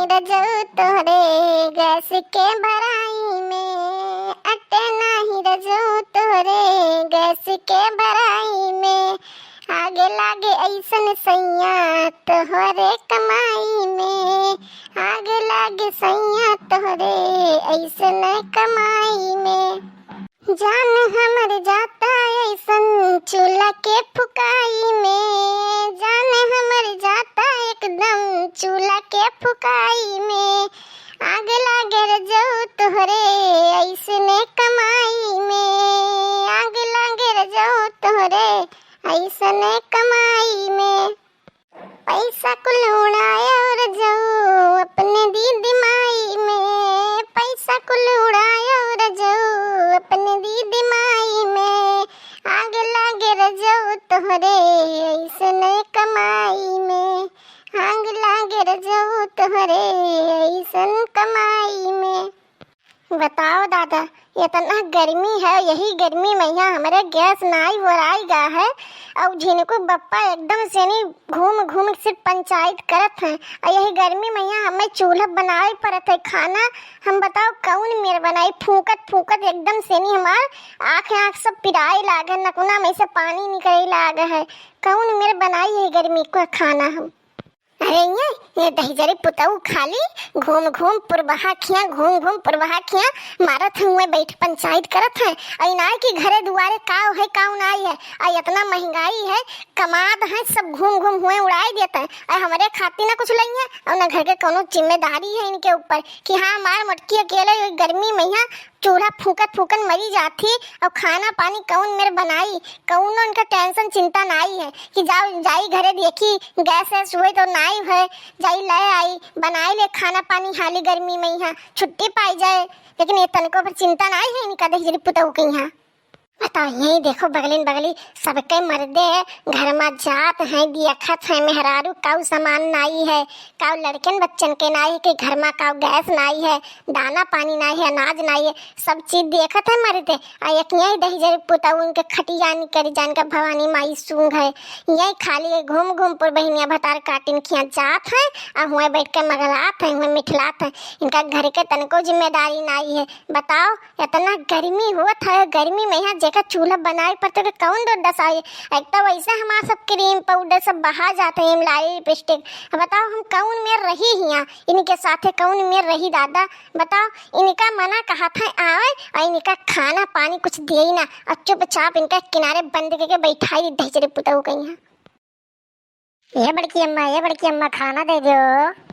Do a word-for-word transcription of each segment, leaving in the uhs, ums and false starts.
रजऊ तोहरे गैस के भराई में, अटे नाही रजऊ तोहरे गैस के भराई में। आग लागे ऐसन सैया तोहरे कमाई में, आग लागे सैया तोहरे ऐसन कमाई में। जान हमर जाता ऐसन चूल्हा के फुकाई में, जान हमर जाता एकदम चूल्हा के फुकाई में। आग लागे रजऊ तोहरे ऐसने कमाई में, आग लागे रजऊ तोहरे ऐसने कमाई में। पैसा कुल उड़ायो रजऊ अपने दीदी माई में, पैसा कुल उड़ायो रजऊ अपने दीदी माई में। आग लागे रजऊ तोहरे ऐसने कमाई में, आग लागे रजऊ तोहरे ऐसन कमाई में। बताओ दादा, इतना गर्मी है, यही गर्मी में यहाँ हमरे गैस नाई ओराई गा है, और झिनको बप्पा एकदम से नी घूम घूम सिर्फ पंचायत करत हैं, और यही गर्मी में यहाँ हमें चूल्हा बनाए पड़त है खाना। हम बताओ कौन मेर बनाई, फूकत फूकत एकदम से नी हमार आँख आँख सब पिराए लागे, नकुना में से पानी निकले लागे है। कौन मेर बनाई है गर्मी का खाना हम? अरे ये, ये दहिजरी पुतऊ खाली घूम घूम पुरबहा खिया, घूम घूम पुरबहा खिया मारत हुए बैठ पंचायत करत है। अई नाई कि घरे दुआरे काव है, काव नाई है। अई इतना महंगाई है, कमाद है, सब घूम घूम हुए उड़ाई देत है। अई हमरे खातिर ना कुछ लई है और ना घर के कौनो जिम्मेदारी है इनके ऊपर कि हाँ, मार मोटकी अकेले गर्मी में यहाँ चूल्हा फूकत फूकत मरी जात ही, और खाना पानी कौन मेर बनाई, कौनो इनका tension चिंता नाई है कि जाओ, जाई घरे देखी गैस वैस हुए तो नाई है, जाई ले आई, बनाई ले खाना पानी हाली गर्मी में यहाँ छुट्टी पाई जाए। लेकिन ये तनको पर चिंता नाई है इनका दहिजरी पुतऊ के यहाँ। बताओ, यही देखो बगलिन बगली सबके मर्दे घर मा जात हैं, देखत हैं मेहरारू काऊ सामान नाई है, काऊ लड़कन बच्चन के नाई है कि घर मा काऊ गैस नाई है, दाना पानी नाई है, अनाज नाई है, सब चीज देखत है मर्दे। आ एक यही दहिजरी पुतऊ उनके खटियानी करी जान का भवानी माई सूंघ है। यही खाली घूम घूम पुरबहिनिया भतार काटिन खिया जात है, आ हुए बैठ के मगलात है, हुए मिठलात है। इनका घर के तनको जिम्मेदारी नाई है। बताओ, इतना गर्मी होत है, गर्मी में यहाँ जेकर चूल्हा बनाए पर तो कौन दो दशा है। एक तो वैसे हमार सब cream powder सब बहा जाते हैं, लाली lipstick। बताओ हम कौन मेर रही हियाँ, इनके साथे कौन मेर रही दादा। बताओ इनका मना कहा था आवे और इनका खाना पानी कुछ दिए ही ना, और चुपचाप इनका किनारे बंद करके बैठाई दी दहिजरी पुतऊ के यहाँ। ये बड़की अम्मा, ये बड़की अम्मा, खाना दे दो।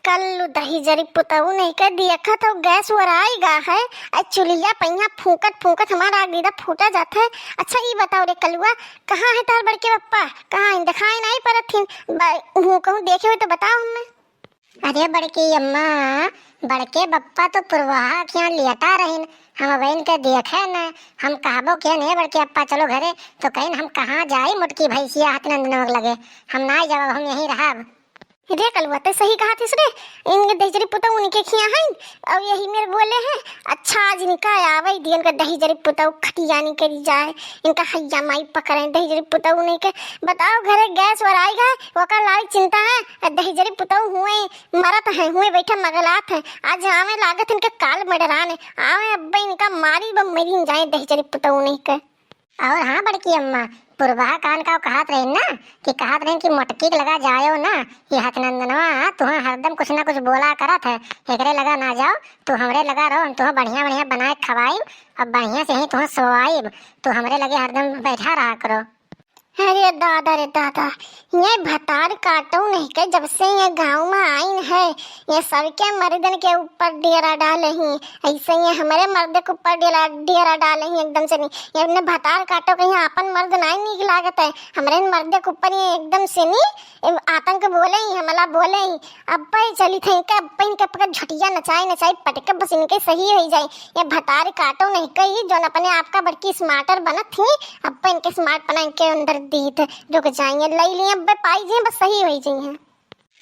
कल्लू दहिजरी पुतऊ नहीं के देखत हो, गैस ओराई गा है, आ चुलिया पहिया फूकत फूकत हमारा आग दीदा फूटा जात है। अच्छा ई बताओ रे कलुआ, कहाँ है तार बड़के बप्पा? कहाँ है? दिखाई नहीं परत हिन। ब-, हूँ कहूँ देखे हुए तो बताओ हमें। अरे बड़की अम्मा, बड़के बप्पा तो पुरवाहा खिया लेटा रहिन, हम अब इनके देखे न, हम कहबो के ने बड़के अप्पा चलो घरे, तो कहिन हम कहाँ जाई मोटकी भैंसिया हाथ नंदनवा के लगे, हम ना जाब, हम यहीं रहब। रे कलुआ, ते सही कहा थिस रे, इनके दहिजरी पुतऊ उनके खिया हैं, और यही मेरे बोले हैं, अच्छा आज इनका आवे दियन का दहिजरी पुतऊ खटियानी करी जाए, इनका हैया माई पकड़े दहिजरी पुतऊ नहीं के। बताओ घरे गैस वराई गए, ओकर लाल चिंता है, आ दहिजरी पुतऊ हुए मरत हैं, हुए बैठे मगलात हैं। आज आवे लागत इनके काल मडरान है। आवे अब्बे इनका मारी ब मरी जाए दहिजरी पुतऊ नहीं के। और हाँ बड़की अम्मा, पुरबहा कान का कहत रही ना कि कहत रही कि मोटकी के लगा जायो ना, ये हथनंदनवा तुहाँ हरदम कुछ ना कुछ बोला करत है, एकरे लगा ना जाओ, तू हमरे लगा रहो, हम तुहाँ बढ़िया बढ़िया बनाए खवाइब और बढ़िया से ही तुहाँ सोवाइब, तू हमरे लगे हरदम बैठा रहा करो। अरे दादा रे दादा, ये भतार काटो नहीं के जब से ये गाँव में आइन है, ये सबके मर्दन के ऊपर डेरा डाले ही। ऐसे ये हमरे मर्द के ऊपर डेरा, डेरा डाले ही एकदम से नहीं। ये अपने भतार काटो कहीं आपन मर्द नाई नीक लागत है, हमरे मर्द के ऊपर ये एकदम से नहीं, ए, आतंक बोले ही, हमला बोले ही। अब्बे चली थे इनके, अब्बे इनके पकड़ झटिया नचाई नचाई पटके बस इनके सही हो जाए। ये भतार काटो नहीं कही, जोन अपने आप का बड़की smarter बनत थी, अब्बे इनके smart बना इनके अंदर दीत रुक जाएंगे, लई लिए अब्बे पाई जी, बस सही हो जाइए।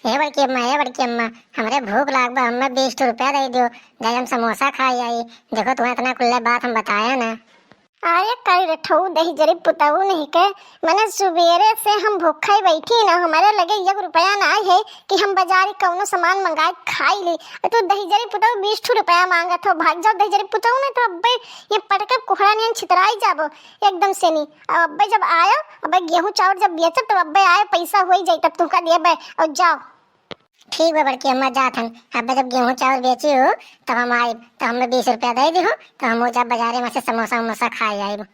ए बड़की अम्मा, ए बड़की अम्मा, हमरे भूख लाग बा, हमें बीस ठो रुपया दे दियो, जाए हम समोसा खाई आई। देखो तुम्हें इतना कुल्ले बात हम बताया ना। अरे करेठऊ दहिजरी पुतऊ नहीं के, मने सुबेरे से हम भूखा ही बैठी ना, हमारे लगे एक रुपया ना आए है कि हम बाजारी कौनो सामान मंगाए खाई ली। और तू दहिजरी पुतऊ बीस ठू रुपया मांगत हो, भाग जाओ दहिजरी पुतऊ, नहीं तो अब्बे ये पटके कोहड़ा नियन छितराई जाबो एकदम से नहीं। अब अब्बे जब आयो, अब्बे गेहूं चाउर जब बेचब तब अब्बे आयो, पैसा होई जाई तब तुमका देबे। और जाओ। ठीक बा बड़की अम्मा, जात हन। अब्बे जब गेहूं चाउर बेची हो तब हम आइब, तो हमें बीस रुपया दे दी हो, तो हम जब बाजारे में से समोसा उमोसा खाए आइब।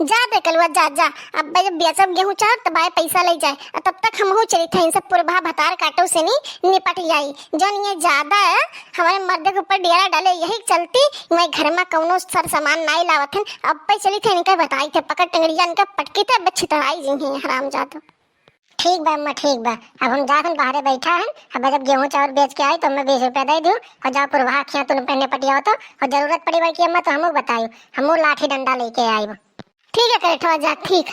जा दे कलुआ, जा जा। अब्बे जब बेचब गेहूं चाउर तब आए पैसा ले जाए, और तब तक हमहू चली थे इनसे पुरभा भतार काटो से नी निपट जाई। जौन ये ज्यादा है हमारे मर्द के ऊपर डेरा डाले, यही चलती मैं घर में कौनो सर सामान नाई लावत हन। अब्बे चली थे इनके बताई थे, पकड़ टंगड़िया इनके पटकी थे, अब्बे छितराई जी हैं हराम जादो। ठीक बा अम्मा, ठीक बा। अब हम जात हन, बाहरे बैठा हन। अब जब गेहूं चाउर बेच के आई तो हमें बीस रुपया दे दियो, और जाओ पुरभा खिया तुम पहने पटियाओ तो, और जरूरत पड़ी बड़की अम्मा तो हमू बतायो, हमू लाठी डंडा लेके आइब। ठीक है करेठवा, जा, ठीक।